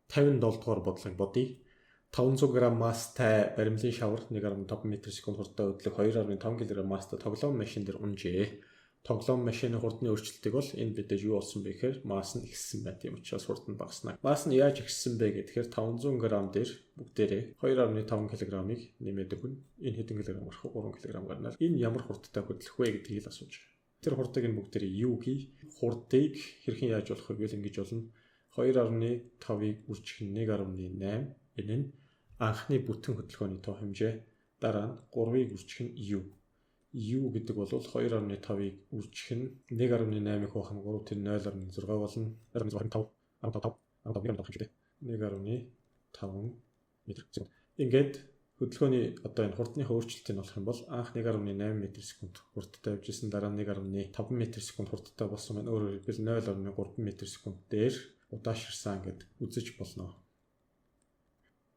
57 дугаар бодлогыг бодъё. 500 г масстай баримлын шавар 1.5 м/секунд хурдтай хөдлөх 2.5 кг масстай тоглоом машин дээр унжээ. Тоглоом машины хурдны өөрчлөлтийг бол энэ мэдээж юу болсон бэ гэхээр масс нь ихссэн байна. Тийм учраас хурд нь багасна. Масс нь яаж ихссэн бэ гэхээр 500 г дээр бүгдээрээ 2.5 кг-ыг нэмээд өгнө. Энэ хэдэн килограмм гарах вэ? 3 кг гарна. Энэ ямар хурдтай хөдлөх вэ гэдгийг л асууж байгаа. Тэр хурдыг нь бүгдээрээ юу гий? Хурдыг хэрхэн яаж болох вэ гэвэл ингэж болно. 2.5-ыг үржих нь 1.8. Энэ нь анхны бүтэн хөдөлгөөний тоо хэмжээ. Дараа нь 3-ыг үржих нь U. U гэдэг бол 2.5-ыг үржих нь 1.8-ыг хуваах нь 3, тэр 0.6 болно. 0.5 15 15 1.5 1.5 метр секунд. Ингээд хөдөлгөөний одоо энэ хурдны өөрчлөлтийг болох юм бол анх 1.8 м/секунд хурдтай явж исэн, дараа нь 1.5 м/секунд хурдтай болсон байна. Өөрөөр хэлбэл 0.3 м/секунд дээр удаашрсан гэд үзэж болно.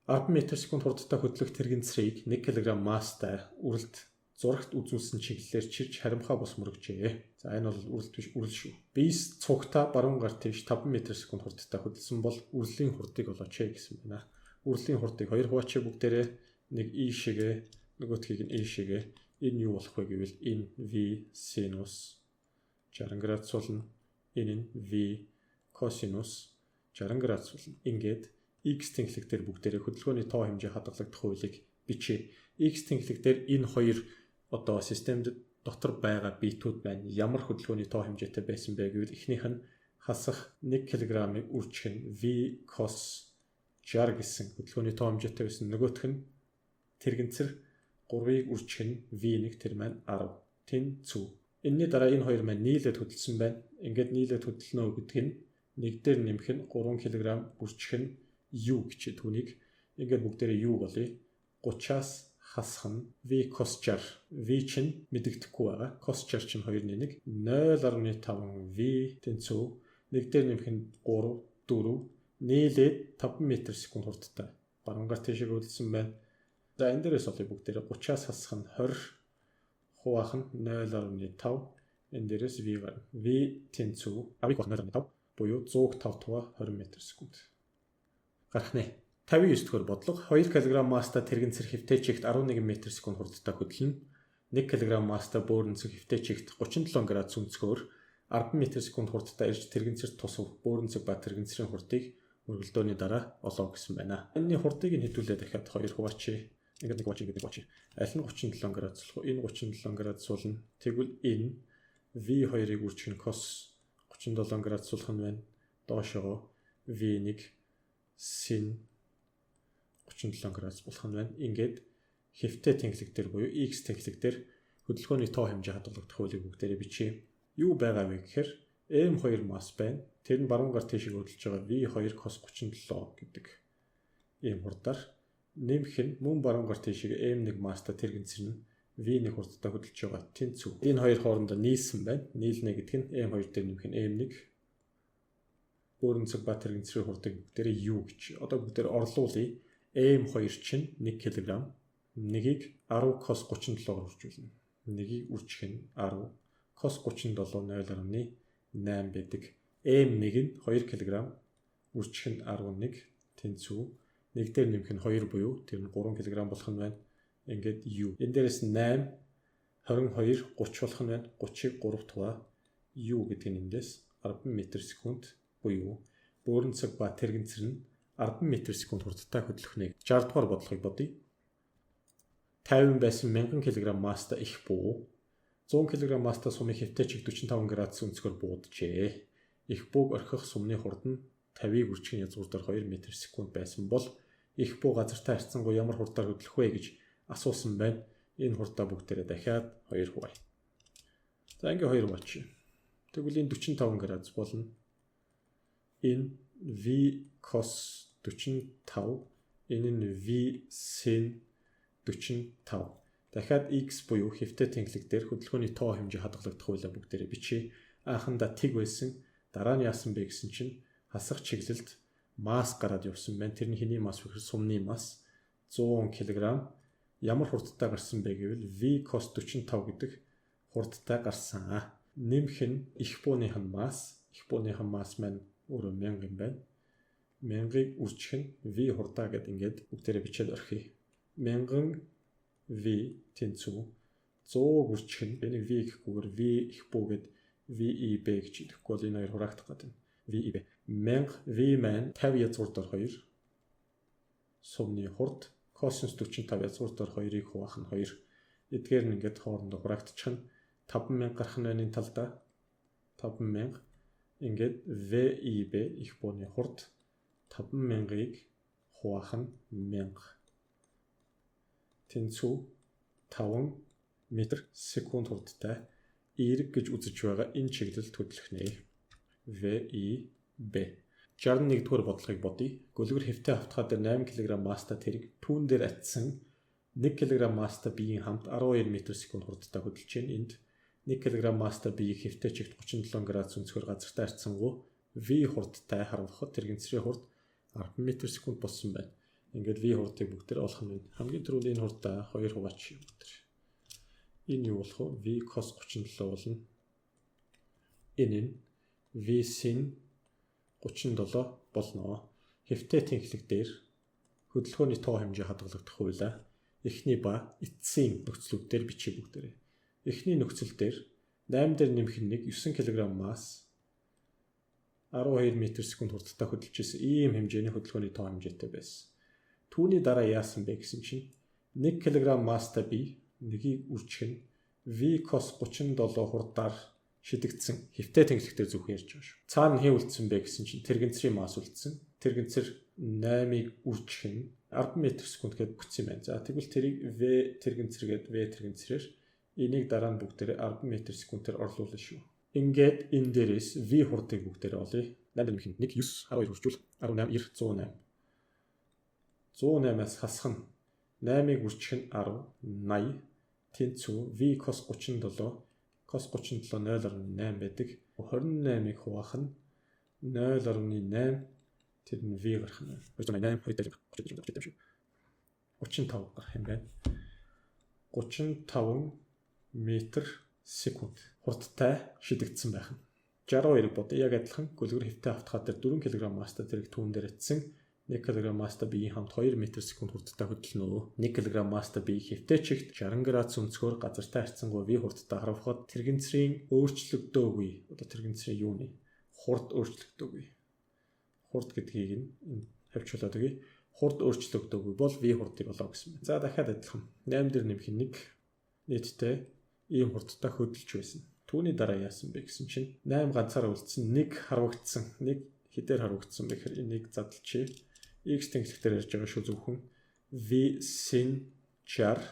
10 м/секунд хурдтай хөдлөх тэрэгцрийг 1 кг масстай үрэлт зурагт үзүүлсэн чиглэлээр чирж харимхаа бус мөрөгжээ. За, энэ бол үрэлт биш, үрэл шүү. Биес цугтаа баруун гар тийш 5 м/секунд хурдтай хөдөлсөн бол үрлийн хурдыг олооч гэсэн байна. Үрлийн хурдыг хоёр хуваачаа бүгдээрээ, нэг ийшээгээ, нөгөөдхийг нь ийшээгээ. Энэ юу болох вэ гэвэл энэ v синус 60 градус болно. Энэ нь v косинус 60 градус болно. Ингээд x тэнхлэг дээр бүгдээрээ хөдөлгөөний тоо хэмжээ хадгалагдах хуулийг бичье. X тэнхлэг дээр энэ хоёр одоо системд дотор байгаа битүүд маань ямар хөдөлгөөний тоо хэмжээтэй байсан бэ гэвэл эхнийх нь хасах 1 кг-ыг үржих нь v cos 60 гэсэн хөдөлгөөний тоо хэмжээтэй байсан. Нөгөөх нь тэрэгцэр 3-ыг үржих нь v1, тэр маань 10 тэнцүү. Энэний дараа энэ хоёр маань нийлээд хөдөлсөн байна. Ингээд нийлээд хөдөлнө гэдэг нь нэг дээр нэмэх нь 3 кг үржих нь u гэж, түүнийг ингээд бүгдээрээ u болъё. 30-аас хасах нь v cos 60. V чинь мэдэгдэхгүй байгаа. Cos 60 чинь 2-ны 1. 0.5 v тэнцүү нэг дээр нэмэх нь 3, 4, нийлээд 5 м/секунд хурдтай баруун гар тийшээ хөдөлсөн байна. За, энэ дээрээс олъё бүгдээрээ. 30-аас хасах нь 20 хуваах нь 0.5, энэ дээрээс v гарна. V тэнцүү 10-ыг 0.5 буюу 105 тува 20 м/секунд гарах нэ. 59 дугаар бодлого. 2 кг масстай тэрэгцэр хэвтэй чигт 11 м/секунд хурдтай хөдлөнө. 1 кг масстай бөөрөнцөг хэвтэй чигт 37 градус өнцгөөр 10 м/секунд хурдтай ирж тэрэгцэрт тусав бөөрөнцөг ба тэрэгцрийн хурдыг мөргөлдөөний дараа олоо гэсэн байна. Энэний хурдыг нь хэдүүлээ дахиад хоёр хуваачи. Ингээд нэг хуваачи, ингээд нэг хуваачи. Аль нь 37 градус болох вэ? Энэ 37 градус болно. Тэгвэл энэ V2-ыг үржих нь cos 37 градус болох нь байна. Доошоо V1 sin 37 градус болох нь байна. Ингээд хэвтэй тэнхлэг дээр буюу x тэнхлэг дээр хөдөлгөөний тоо хэмжээ хадгалагдах хуулийг бүгдээрээ бичье. Юу байгаа вэ гэхээр M2 масс байна. Тэр нь баруун гар тийшээ хөдөлж байгаа V2 cos 37 гэдэг ийм хурдаар нэмэх нь мөн баруун гар тийшээ M1 масстай тэрэгцэр нь V1 хурдтай хөдөлж байгаа тэнцүү. Энэ хоёр хоорондоо нийлсэн байна. Нийлнэ гэдэг нь M2 дээр нэмэх нь M1, бөөрөнцөг ба тэрэгцрийн хурдыг бүгдээрээ U гэж. Одоо бүгдээр орлуулъя. M2 чинь 1 кг. Нэгийг 10 cos 37-оор үржүүлнэ. Нэгийг үржих нь 10 cos 37 0.8 байдаг. M1 нь 2 кг, үржих нь 11 тэнцүү. Нэг дээр нэмэх нь 2 буюу тэр нь 3 кг болох нь байна. Ингээд U. Энэ дээрээс 8, 22, 30 болох нь байна. 30-ыг 3 хуваа U гэдэг нь эндээс 10 м/секунд буюу бөөрөнцөг ба тэрэгцэр нь 10 м/секунд хурдтай хөдлөх нэ. 60 дугаар бодлогыг бодъё. 50 байсан 1000 кг масстай их буу 100 кг масстай сумыг хэвтэй чиг 45 градус өнцгөр бууджээ. Их бууг орхих сумны хурд нь 50-ыг үржих нь язгуур дээр 2 м/секунд байсан бол их буу газартай харьцангуй ямар хурдаар хөдлөх вэ гэж асуусан байна. Энэ хурдаа бүгдээрээ дахиад 2 хуваая. За, ингээ 2 хуваачи. Тэгвэл энэ 45 градус болно. Энэ v cos 45, энэ нь v sin 45. Дахиад x буюу хэвтэй тэнхлэг дээр хөдөлгөөний тоо хэмжээ хадгалагдах хуулиа бүгдээрээ бичье. Анхандаа тэг байсан. Дараа нь яасан бэ гэсэн чинь хасах чиглэлд масс гараад явсан байна. Тэр нь хэний масс вэ гэхээр сумны масс 100 кг. Ямар хурдтай гарсан бэ гэвэл v cos 45 гэдэг хурдтай гарсан. Нэмэх нь их бууных нь масс. Их бууных нь масс маань өөрөө 1000 юм байна. 1000-ыг үржих нь V хурдаа гэд ингээд бүгдээрээ бичээд орхиё. 1000 V тэнцүү 100-г үржих нь энийг V гэхгүйгээр V их бүү гэд VEB гэж идэхгүй бол энэ хоёр хураагдах гэдэг. VEB 1000 V маань 50 язгуур дор 2 сумны хурд косинус 45 язгуур дор 2-ыг хуваах нь 2. Эдгээр нь ингээд хоорондоо хураагдчихна. 5000 гарах нь энэ талдаа 5000 ингээд VEB их бууны хурд 5000-ыг хуваах нь 1000 тэнцүү 5 метр секунд хурдтай эерэг гэж үзэж байгаа энэ чиглэлд хөдлөх нэ. VEB. 61 дугаар бодлогыг бодъё. Гөлгөр хэвтэй хавтгай дээр 8 кг масстай тэрэг түүн дээр атсан 1 кг масстай биеийн хамт 12 м/секунд хурдтай хөдөлж байна. Энд 1 кг масстай биеийг хэвтэй чигт 37 градус өнцгөр газартай харьцангуй V хурдтай харуулхад тэрэгцрийн хурд 10 м/секунд болсон байна. Ингээд V хурдыг бүгдээр олох нь байна. Хамгийн түрүүнд энэ хурдаа 2 хуваач бүгдээр. Энэ юу болох вэ? V cos 37 болно. Энэ нь V sin 37 болно. Хэвтэй тэнхлэг дээр хөдөлгөөний тоо хэмжээ хадгалагдах хуйлаа. Эхний ба эцсийн нөхцлүүд дээр бичиж бүгдээрээ. Эхний нөхцөл дээр 8 дээр нэмэх нь 1 9 кг масс 12 м/секунд хурдтай хөдөлж исэн ийм хэмжээний хөдөлгөөний тоо хэмжээтэй байсан. Түүний дараа яасан бэ гэсэн чинь 1 кг масстай бие нэгийг үржих нь V cos 37 хурдаар шидэгдсэн хэвтэй тэнхлэгтэр зөвхөн ярьж байгаа шүү. Цаана хэн үлдсэн бэ гэсэн чинь тэрэгцрийн масс үлдсэн. Тэрэгцэр 8-ыг үржих нь 10 м/секунд гэдээ өгсөн юм байна. За тэгвэл тэрийг V тэрэгцэр гээд V тэрэгцрээр энийг дараа нь бүгдээрээ 10 м/секундээр орлуулна шүү. Ингээд энэ дээрээс V хурдыг бүгдээрээ олъё. 8 нэмэх нь 1 9 12 үржүүл 18 90 108. 108-аас хасах нь 8-ыг үржих нь 10 80 тэнцүү V cos 37 cos 37 0.8 байдаг. 28-ыг хуваах нь 0.8, тэр нь V гарах нь 288 2 35 35 шүү. 35 гарах юм байна. 35 метр секунд хурдтай шидэгдсэн байх нь. 62-ыг бодъё. Яг адилхан гөлгөр хэвтэй хавтгай дээр 4 кг масстай тэрэг түүн дээр атсан 1 кг масстай биеийн хамт 2 м/секунд хурдтай хөдөлнө. 1 кг масстай бие хэвтэй чигт 60 градус өнцгөр газартай харьцангуй V хурдтай харавхад тэрэгцрийн өөрчлөгдөөгүй. Одоо тэрэгцрийн юу нэ? Хурд өөрчлөгдөөгүй. Хурд гэдгийг нь энэ хавчуулаад өгье. Хурд өөрчлөгдөөгүй бол V хурдыг олоо гэсэн байна. За дахиад адилхан. 8 дээр нэмэх нь 1 нийтдээ ийм хурдтай хөдөлж байсан. Түүний дараа яасан бэ гэсэн чинь 8 ганцаараа үлдсэн, 1 харвагдсан. 1 хэдээр харвагдсан бэ гэхээр энийг задлчээ. X тэнхлэгтэр ярьж байгаа шүү зөвхөн. V sin 60,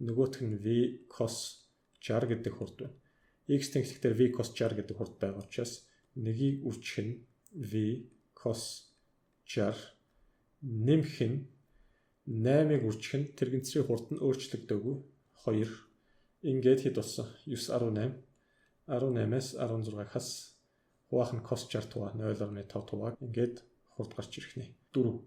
нөгөөх нь V cos 60 гэдэг хурд байна. X тэнхлэгтэр V cos 60 гэдэг хурд байгаа учраас нэгийг үржих нь V cos 60 нэмэх нь 8-ыг үржих нь тэрэгцрийн хурд нь өөрчлөгдөөгүй 2. Ингээд хэд болсон? 9 18. 18-аас 16-г хас, хуваах нь cos 60 хуваа 0.5 хуваа, ингээд хурд гарч ирэх нэ. 4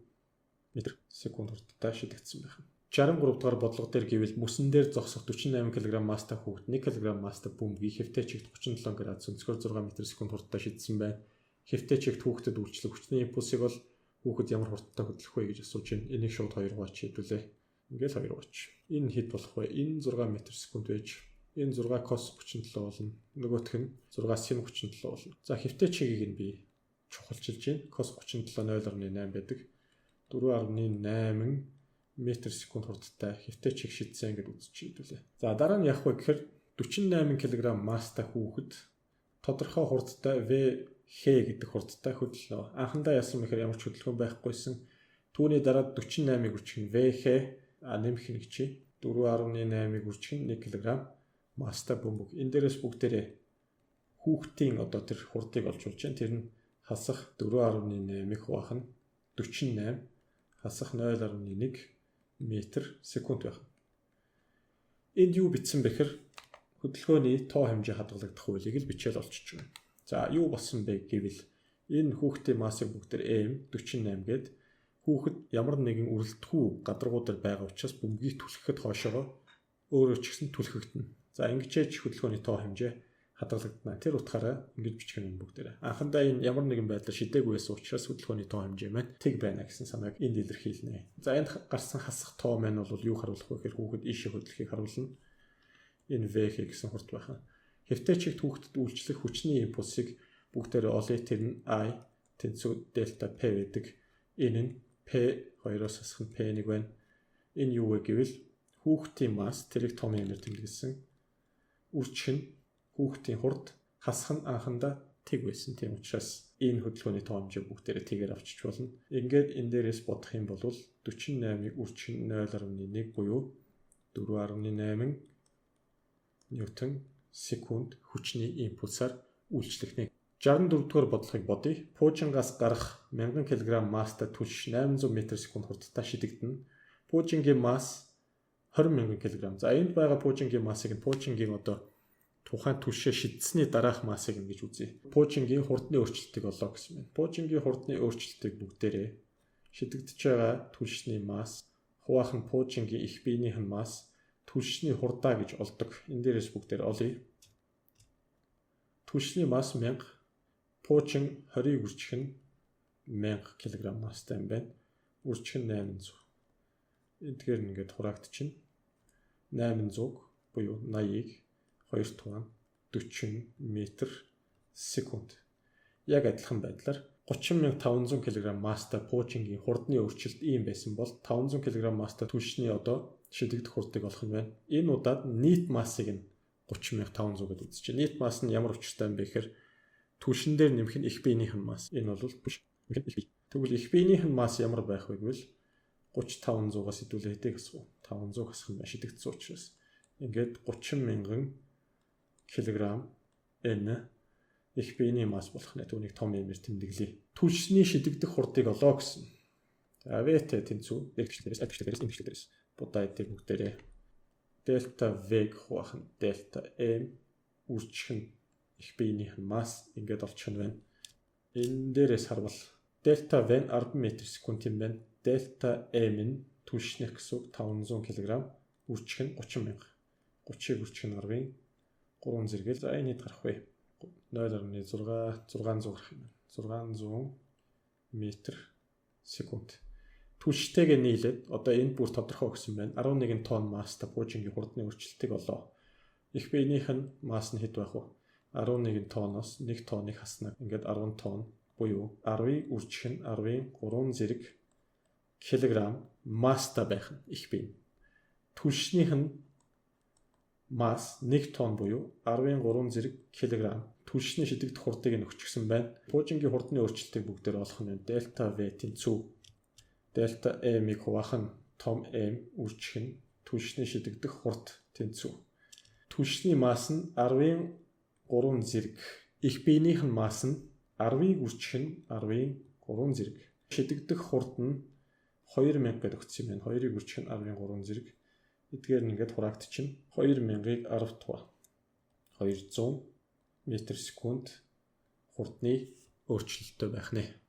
метр секунд хурдтай шидэгдсэн байх нь. 63 дугаар бодлого дээр гэвэл мөсөн дээр зогсох 48 кг масстай хүүхэд 1 кг масстай бөмбөгийг хэвтэй чигт 37 градус өнцгөр 6 метр секунд хурдтай шидсэн байна. Хэвтэй чигт хүүхдэд үйлчлэх хүчний импульсыг бол хүүхэд ямар хурдтай хөдлөх вэ гэж асууж байна. Энийг шууд 2 хуваач хэдүүлээ. Ингээл 2 хуваач. Энэ хэд болох вэ? Энэ 6 метр секунд байж энэ 6 cos 37 болно. Нөгөөх нь 6 sin 37 болно. За хэвтэй чигийг нь би чухалчилж байна. Cos 37 0.8 байдаг. 4.8 метр секунд хурдтай хэвтэй чиг шидсэн гэдээ үзэж хэдүүлээ. За дараа нь явах вэ гэхээр 48 кг масстай хүүхэд тодорхой хурдтай V Х гэдэг хурдтай хөдлөнө. Анхандаа яасан мэхээр ямар ч хөдөлгөөн байхгүйсэн. Түүний дараа 48-ыг үржих нь VH нэмэх нь гэж 4.8-ыг үржих нь 1 кг масстай бөмбөг. Энэ дээрээс бүгдээрээ хүүхдийн одоо тэр хурдыг олж болж байна. Тэр нь хасах 4.8-ыг хуваах нь 48 хасах 0.1 метр секунд байх. Энд юу бичсэн бэ гэхээр хөдөлгөөний тоо хэмжээ хадгалагдах хуулийг л бичээл олчиж байна. За юу болсон бэ гэвэл энэ хүүхдийн массыг бүгдээр M 48 гээд хүүхэд ямар нэгэн өрөлдөхүү гадаргуу дээр байгаа учраас бөмбөгийг түлхэхэд хоошоогоо өөрөө ч гэсэн түлхэгдэнэ. За ингэж хөдөлгөөний тоо хэмжээ хадгалагдана. Тэр утгаараа ингэж бичих юм бүгдээрээ. Анхандаа энэ ямар нэгэн байдлаар шидээгүй байсан учраас хөдөлгөөний тоо хэмжээ маань тэг байна гэсэн санааг энд илэрхийлнэ. За, энд гарсан хасах тоо маань бол юу харуулах вэ гэхээр хүүхэд ийшээ хөдлөхийг харуулна. Энэ V гэсэн хурд байна. Хэвтэй чигт хүүхдэд үйлчлэх хүчний импульсыг бүгдээрээ олъё. Тэр нь I тэнцүү дельта P байдаг. Энэ нь P 2-оос хасах нь P1 байна. Энэ юу вэ гэвэл хүүхдийн масс, тэрийг том M-ээр тэмдэглэсэн. Үржих нь хүүхдийн хурд, хасах нь анхандаа тэг байсан. Тийм учраас энэ хөдөлгөөний тоо хэмжээ бүгдээрээ тэгээр авчиж болно. Ингээд энэ дээрээс бодох юм бол 48-ыг үржих нь 0.1 буюу 4.8 ньютон секунд хүчний импульсаар үйлчлэх нэ. 64 дугаар бодлогыг бодъё. Пуужингаас гарах 1000 кг масстай түлш 800 м/секунд хурдтай шидэгдэнэ. Пуужингийн масс 20,000 кг. За, энд байгаа пуужингийн массыг нь пуужингийн одоо тухайн түлшээ шидсэний дараах массыг ингэж үзье. Пуужингийн хурдны өөрчлөлтийг олоо гэсэн байна. Пуужингийн хурдны өөрчлөлтийг бүгдээрээ шидэгдэж байгаа түлшний масс хуваах нь пуужингийн эх биенийх нь масс түлшний хурдаа гэж олдог. Энэ дээрээс бүгдээр олъё. Түлшний масс 1000, пуучин 20-ыг үржих нь 1000 кг масстай юм байна. Үржих нь 800. Эдгээр нь ингээд хураагдчихна. 800 буюу 80-ыг 2 туваан 40 метр секунд. Яг адилхан байдлаар 30,500 кг масстай пуужингийн хурдны өөрчлөлт ийм байсан бол 500 кг масстай түлшний одоо шидэгдэх хурдыг олох нь байна. Энэ удаад нийт массыг нь 30,500 гэдээ үзчихэ. Нийт масс нь ямар учиртай юм бэ гэхээр түлшин дээр нэмэх нь эх биенийх нь масс. Энэ бол биш. Их бие. Тэгвэл эх биенийх нь масс ямар байх вэ гэвэл 3500-аас хэдүүлээ хэдийг хасах вэ? 500 хасах нь шидэгдсэн учраас. Ингээд 30,000 кг N эх биений масс болох нэ. Түүнийг том M-ээр тэмдэглэе. Түлшний шидэгдэх хурдыг олоо гэсэн. За, VT тэнцүү дээрээс дээрээс энэ дээрээс будаа эдийг бүгдээрээ дельта V хуваах нь дельта M үржих нь эх биенийх нь масс, ингээд олчих нь байна. Энэ дээрээс харвал дельта V нь 10 метр секунд юм байна. Дельта M нь түлшнийх гэсэн үг, 500 кг үржих нь 30,000. 30-ыг үржих нь 10-ын 3 зэрэгэл, за, энэ хэд гарах вэ? 0.6 600 гарах юм. 600 метр секунд. Түлштэйгээ нийлээд одоо энд бүр тодорхой өгсөн байна. 11 тонн масстай пуужингийн хурдны өөрчлөлтийг олоо. Эх биенийх нь масс нь хэд байх вэ? 11 тонноос 1 тонныг хасна. Ингээд 10 тонн буюу 10-ыг үржих нь 10-ын 3 зэрэг килограмм масстай байх нь эх бие. Түлшнийх нь масс 1 тонн буюу 10-ын 3 зэрэг килограмм. Түлшний шидэгдэх хурдыг нь өгчихсөн байна. Пуужингийн хурдны өөрчлөлтийг бүгдээр олох нь дельта V тэнцүү дельта M-ийг хуваах нь том M үржих нь түлшний шидэгдэх хурд тэнцүү. Түлшний масс нь 10-ын 3 зэрэг. Эх биенийх нь масс нь 10-ыг үржих нь 10-ын 3 зэрэг. Шидэгдэх хурд нь 2000 гэдээ өгсөн юм байна. 2-ыг үржих нь 10-ын 3 зэрэг. Эдгээр нь ингээд хураагдчихна. 2000-ыг 10 тухай. 200 метр секунд хурдны өөрчлөлттэй байх нэ.